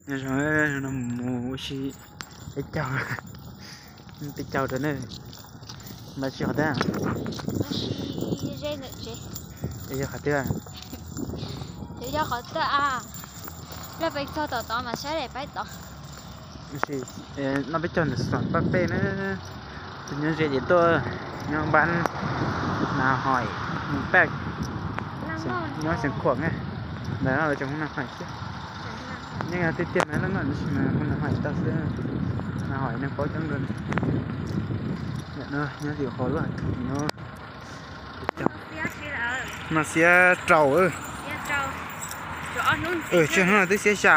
Nyob zoo, no mus ua si peb caug, peb caug rau ne. Npaj tsis qhov twg? Yog qhov twg? Yog qhov twg a? Lawv peb txog tom tod mas saib daim paib tod. No peb caug ntawm Xas Paj Pej na. Tus nyob ze ces tuaj nyob npab Nas Hoim, Paj, nyob Xeev Khuam na. Ntawm no lawv tseem hu Nas Hoim xwb. Yeej tiag tiag mas loj loj tab sis mas hu Nas Hoim tau xwb. Nas Hoim neeg paub coob dua. Ntawm no nyob tim qhov lub hav thuv no. No xiab rau. Tsawg hnub no twb xiab xya,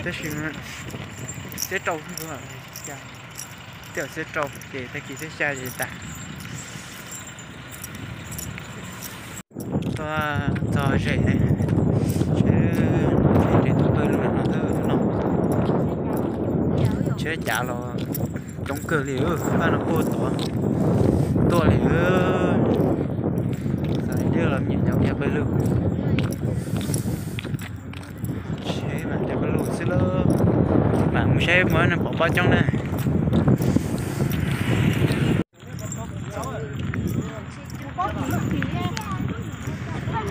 tab sis xiab rau, twb xiab rau ces tag kis xiab xya ces tas. Tuaj txog zem, zem tus pawg lug no, tsheb cav los coob kawg li, paj no puag tod tuaj li. Xav tias los nyiam nyob pawg lug, tsheb mas cov pawg lug xwb lauj. Mam mus saib muaj neeg pov pob coob na.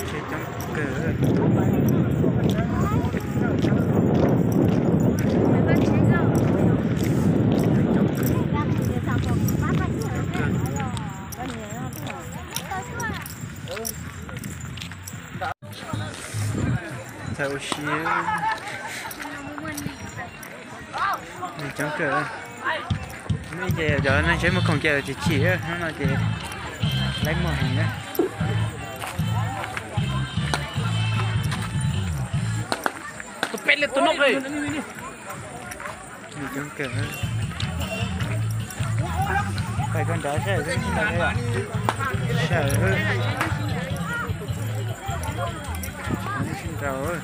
Tsheb coob kawg. Txawm ua si, neeg coob kawg. Ces cov neeg tsheb muag khoom ces tsis chim, hnub no ces laib muag heev na. Tus peb li tus no. Neeg coob kawg. Pais koj nrad saib, saib, sib nraus,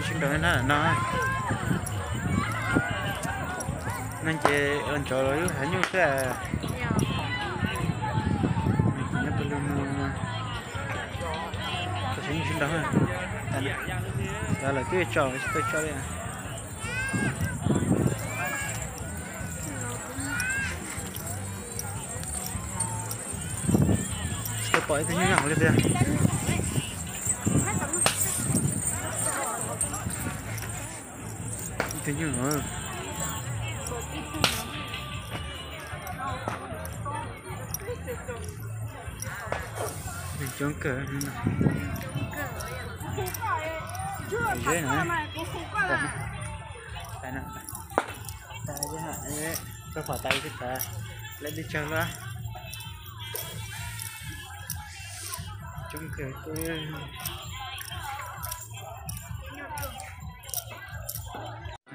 sib nraus na no. Neeg ces los ntsoov los lub hav nyuj xwb. Nyob pawg lug no, sib nraus, lawv twb tso tsis tau tso li. Tsis tau pom ib tug nyuj nyob hauv li tiag. Ib tug nyuj. Neeg coob kawg. Zeb no, rau phom tais tsis tas, lawv pib tsawg lawm. Coob kawg.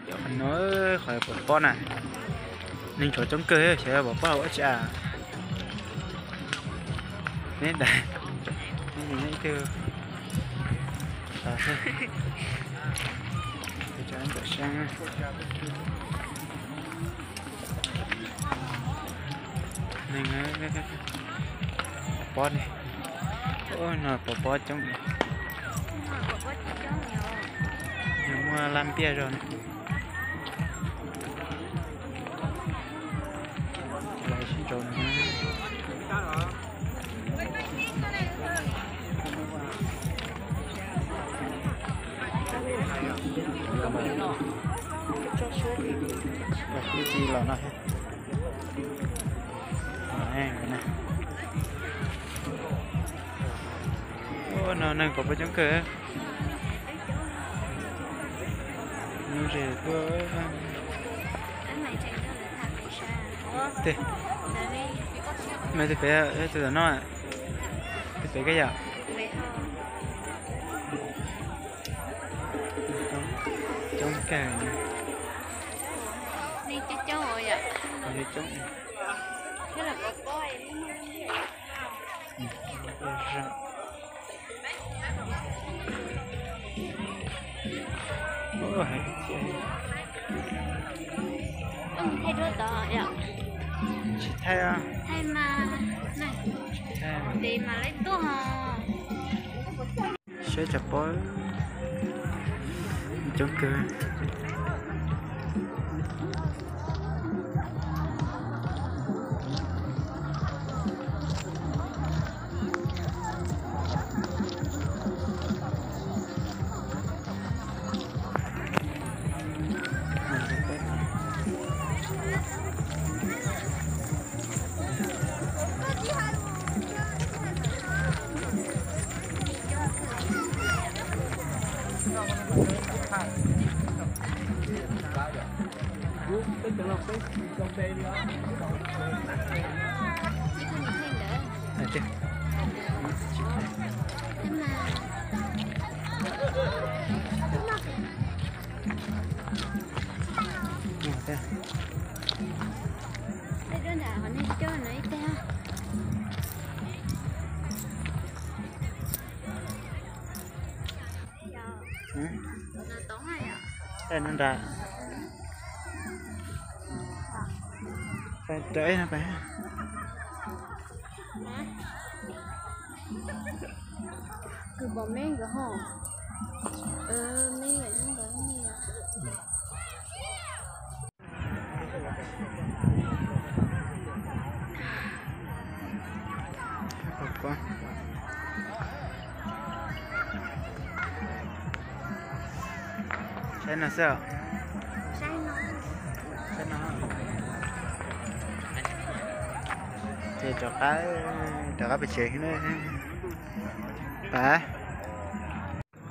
Cov no qhov pov pob na, neeg tshuav coob kawg xyov pov pob ua tsi. Neb, neb ib tug xwb, cov ntawm sab neeg pov pob ne. Ub, no pov pob coob, yog muaj laj npiaj zog ne. Sib nraus no. Ib txhij los no. Ub, no neeg pov pob coob kawg. Nuj zes tuaj. Tes, me tes pem, tes tom no, tes pem koj yom. Coob kawg. Tsis thaij, tsis thaij. Saib tsis pom, Coob kawg. Nra, rau eb no pais. Kws pom me nkawd ho, me nkawd ntawd. Saib no xwb. Ces rov qab, rov qab pem tsev na. Pab.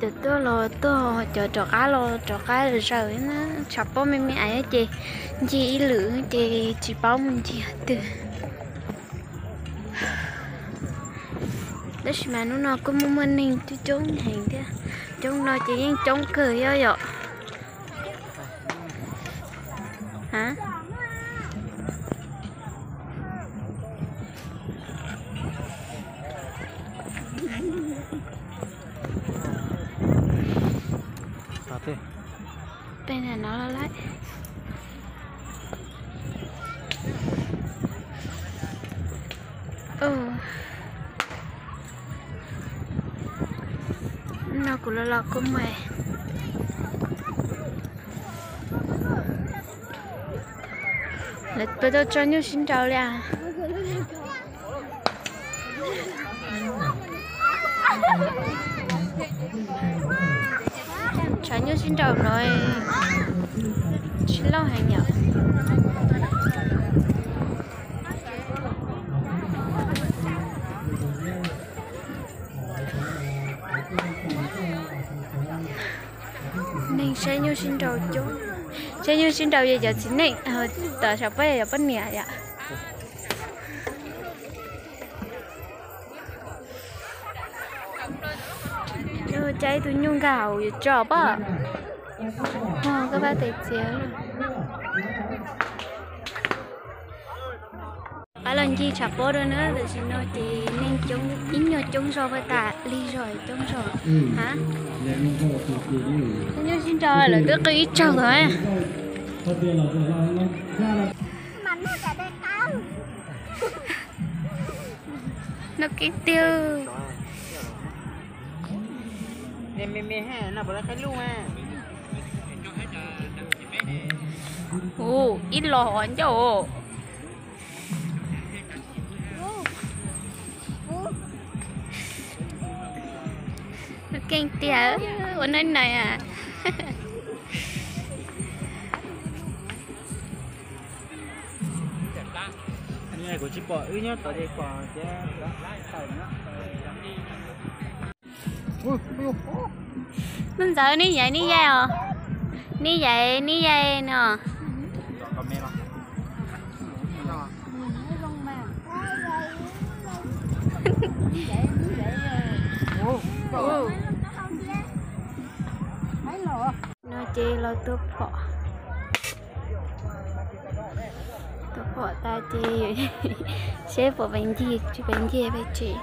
Cov tuaj los tuaj, cov rov qab los rov qab zawm na. Tshav pob me me aiv ces ncig ib lwm ces tsis paub mus ncig qhov twg. Tab sis mas hnub no kuj muaj muaj neeg coob coob heev thiab. Coob no ces yeej coob kawg thiab yom. Peb no lawm. No kuv los los kuv mus. Lawv puas tau tso nyuj sib nraus li as? Tshav nyuj sib nraus no tsis loj heev yom. Neeg saib nyuj sib nraus coob. Saib nyuj sib nraus yog cov txiv neej, tom saum pob yog cov poj niam yom. Cab ib tug nyuj nkag hauv yuav tso pob. Koj pab tes txiav. Pab los ncig tshav pob dua na, tam sim no ces neeg coob, ib nyuag coob zog, pab tas lig zog coob zog. Ha, nyuj sib nraus lawv twb qw ib tsaug lawm. Noj kiv tiag. Ua ib los ncauj. Noj keej tiag, ua neej nai a. Kuv tsis pom wb nyob tod ces pom tias tawm nyob. Nub ntxawm neb yaim neb yaig os, neb yaim neb yaig no. No ces los tua phom, tua phom tas ces seb puas pais ncig, tsis pais ncig pais tsev.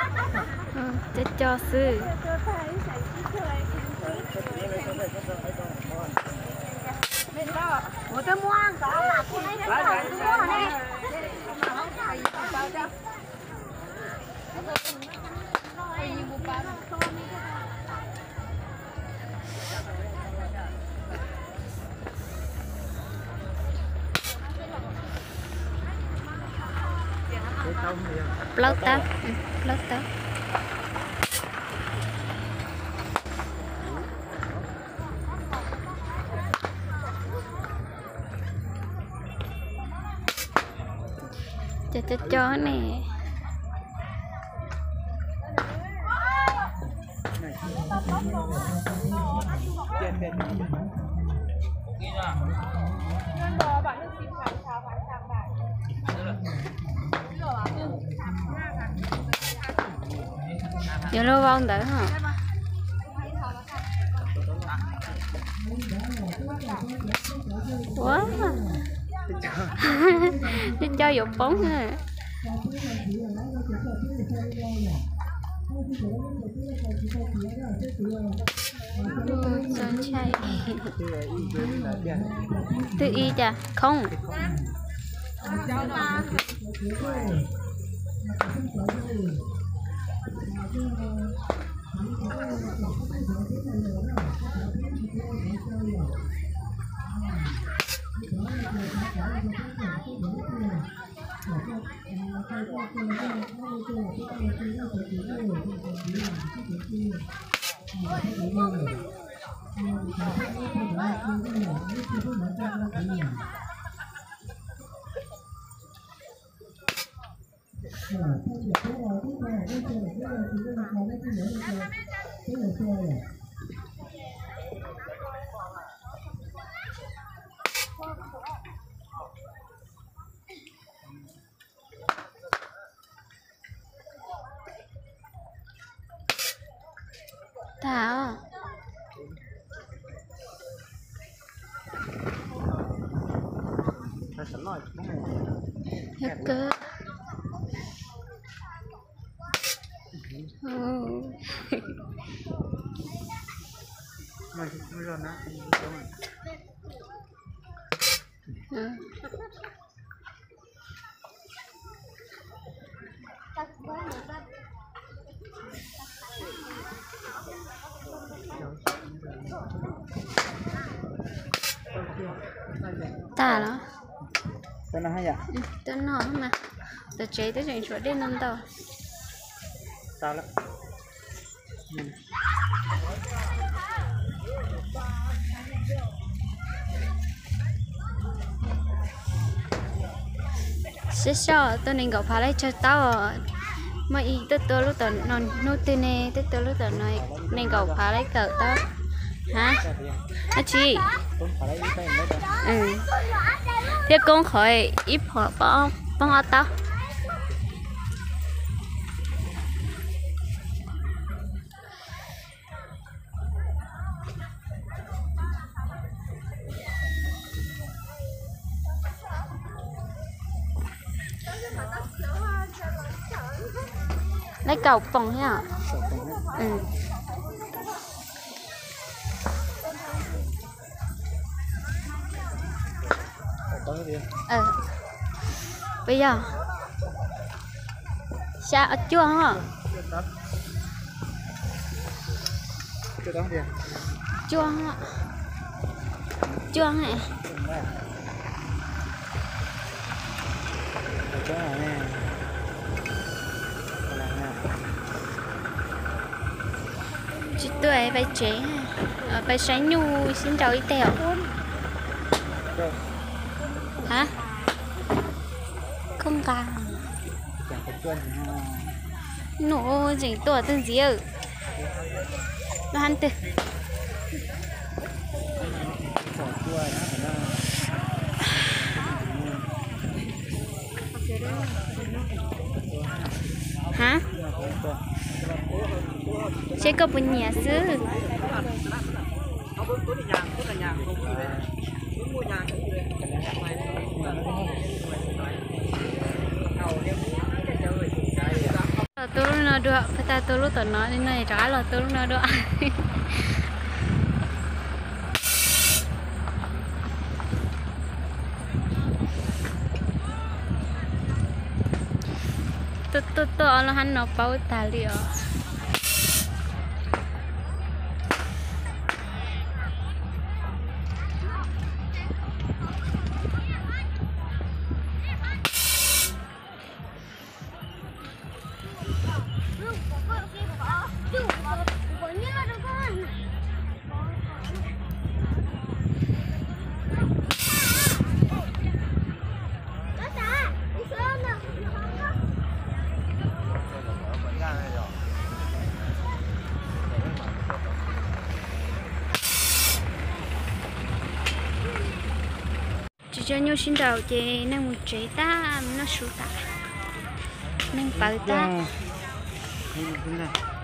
Cov co xwb. Plaub tawb, plaub tawb. Cov co co ne. Yuav luag vau ntawd ho. Ua, cov co yuav poob. Twb ib cas khoob. Tag. Yog kawg. Tag los? Tuaj noj mas. Tom tsev twb tseem tshuav dej ntau ntau. Sib soj tua nees nkaum phav laib tsawg taub. Muaj ib tug tua lub tom no, hnub twg ne twb tua lub tom no, nees nkaum phav laib kawm taub. Ha? Dab tsi? Thiab koob qhov ib phav poob ob taub. Laib kaum poom thiab. Puas yog? Xya cuaj ho. Cuaj, cuaj. Tsis tuaj, pais tsev, pais saib nyuj sib nraus ib teg os. Ha? Koj nqa. Nus tseem tuaj twg ntxiv. Lub hab twg? Ha? Seb koj puas nyiam xwb. Los tua lub no dua, pheej tab tua lub tom no, no rov qab los tua lub no dua. Tuaj tuaj tuaj ob lub hab no paub tag li os. Tsis tso nyuj sib nraus ces neeg mus tsev tag, mus noj su tag. Neeg pawv tag,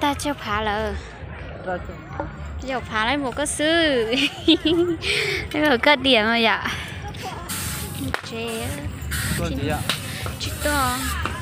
tag caug phav lawm. Caum phav lawm mus koj xwb. Koj diam mas yom. Tsev, tsis tuaj.